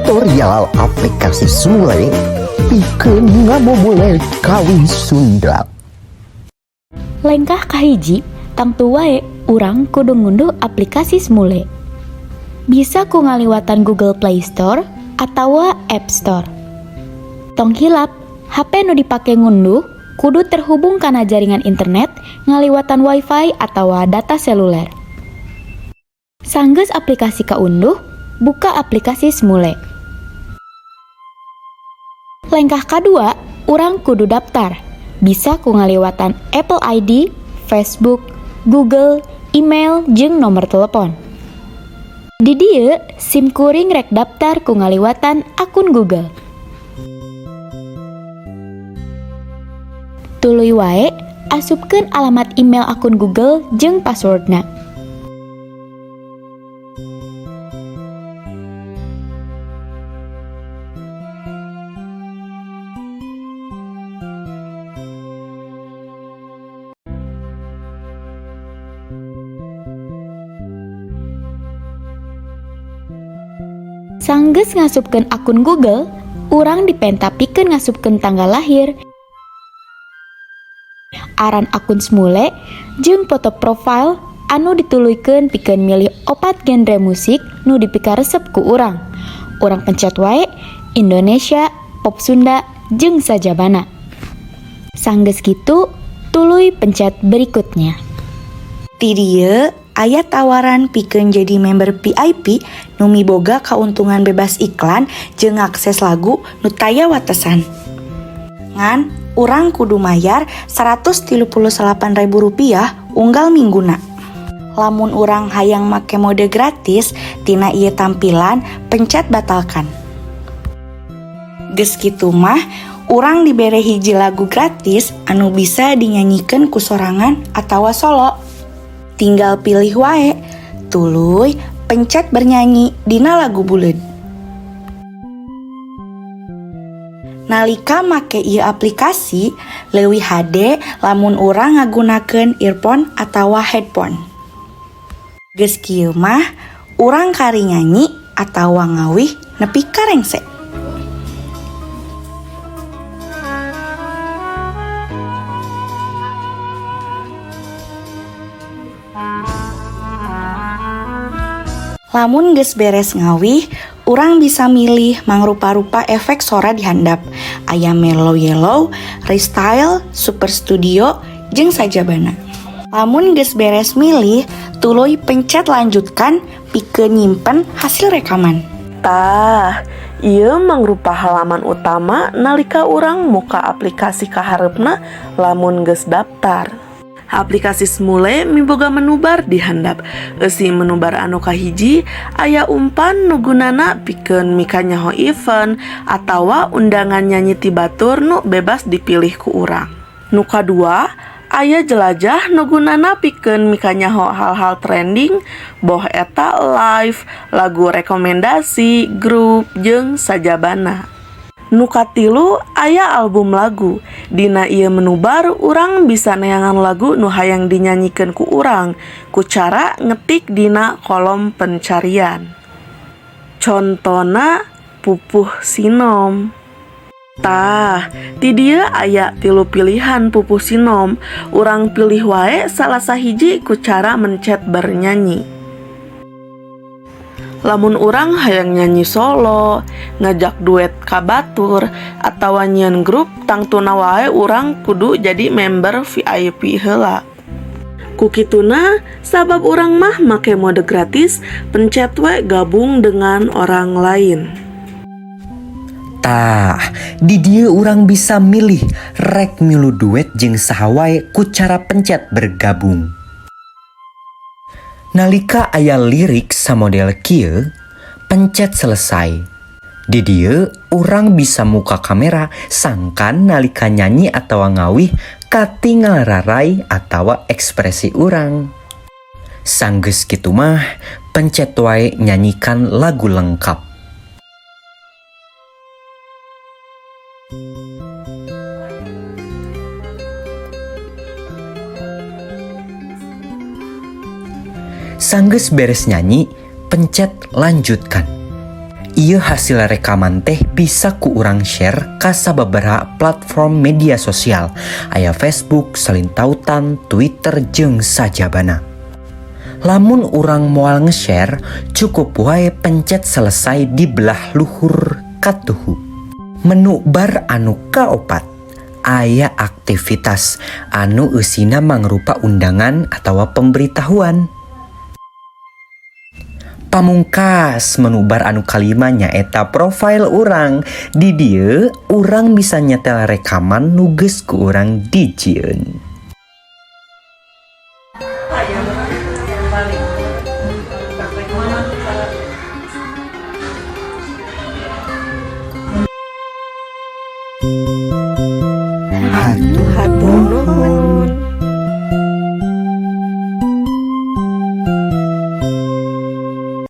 Tutorial aplikasi Smule pikeun ngamumule kawih Sunda. Lengkah kahiji, tangtu wae urang kudu ngunduh aplikasi Smule. Bisa ku ngaliwatan Google Play Store atawa App Store. Tong hilap, HP nu dipake ngunduh kudu terhubung kana jaringan internet ngaliwatan WiFi atawa data seluler. Sanggeus aplikasi kaunduh, buka aplikasi Smule. Lengkah kadua, urang kudu daftar. Bisa ku ngaliwatan Apple ID, Facebook, Google, email, jeung nomor telepon. Di dieu, sim kuring rek daftar ku ngaliwatan akun Google. Tuluy wae asupkeun alamat email akun Google jeung passwordna. Sanggeus ngasupkeun akun Google, urang dipenta pikeun ngasupkeun tanggal lahir, aran akun Smule, jeung foto profil anu dituluykeun pikeun milih opat genre musik nu dipikaresep ku urang. Urang pencet wae Indonesia, pop Sunda, jeung sajabana. Sanggeus kitu, tuluy pencet berikutnya. Ti dieu aya tawaran pikeun jadi member VIP nu miboga kauntungan bebas iklan jeung ngakses lagu nu taya watesan. Ngan urang kudu mayar Rp138.000 unggal mingguna. Lamun urang hayang make mode gratis tina ieu tampilan, pencet batalkan. Geus kitu mah urang dibere hiji lagu gratis anu bisa dinyanyikeun ku sorangan atawa solo. Tinggal pilih wae, tuluy pencet bernyanyi dina lagu buleud. Nalika make ieu aplikasi, leuwih hade lamun urang ngagunakeun earphone atawa headphone. Geus kieu mah urang kari nyanyi atawa ngawih nepi ka rengse. Lamun geus beres ngawih, urang bisa milih mangrupa-rupa efek sora di handap. Aya mellow yellow, restyle, super studio, jeung sajabana. Lamun geus beres milih, tuluy pencet lanjutkan pikeun nyimpen hasil rekaman. Tah, ieu mangrupa halaman utama nalika urang muka aplikasi kahareupna lamun geus daftar. Aplikasi Smule miboga menu bar di handap. Eusi menu bar anu kahiji aya umpan nu gunana pikeun mikanyaho event atawa undangan nyanyi ti batur nu bebas dipilih ku urang. Nu kadua aya jelajah nu gunana pikeun mikanyaho hal-hal trending, boh eta live, lagu rekomendasi, grup, jeung sajabana. Nu katilu aya album lagu. Dina ieu menu bar urang bisa neangan lagu nu hayang dinyanyikeun ku urang ku cara ngetik dina kolom pencarian. Contona Pupuh Sinom. Tah, ti dieu aya tilu pilihan Pupuh Sinom. Urang pilih wae salah sahiji ku cara mencet bernyanyi. Lamun urang hayang nyanyi solo, ngajak duet ka batur, atawa nyieun grup, tangtuna wae urang kudu jadi member VIP heula. Ku kituna, sabab urang mah make mode gratis, pencet we gabung dengan orang lain. Tah, di dieu urang bisa milih rek milu duet jeung saha wae ku cara pencet bergabung. Nalika aya lirik samodel kieu, pencet selesai. Di dieu urang bisa muka kamera sangkan nalika nyanyi atawa ngawih katingal rarai atawa ekspresi urang. Sanggeus kitu mah pencet wae nyanyikan lagu lengkap. Sanggeus beres nyanyi, pencet lanjutkan. Ieu hasil rekaman teh bisa ku urang share ka sababaraha platform media sosial. Aya Facebook, salin tautan, Twitter, jeung sajabana. Lamun urang moal nge-share, cukup wae pencet selesai di belah luhur katuhu. Menu bar anu kaopat aya aktivitas anu eusina mangrupa undangan atau pemberitahuan. Pamungkas, menu bar anu kalima nyaeta profil urang. Di dieu urang bisa nyetel rekaman nu geus ku urang dijieun. Hatur nuhun.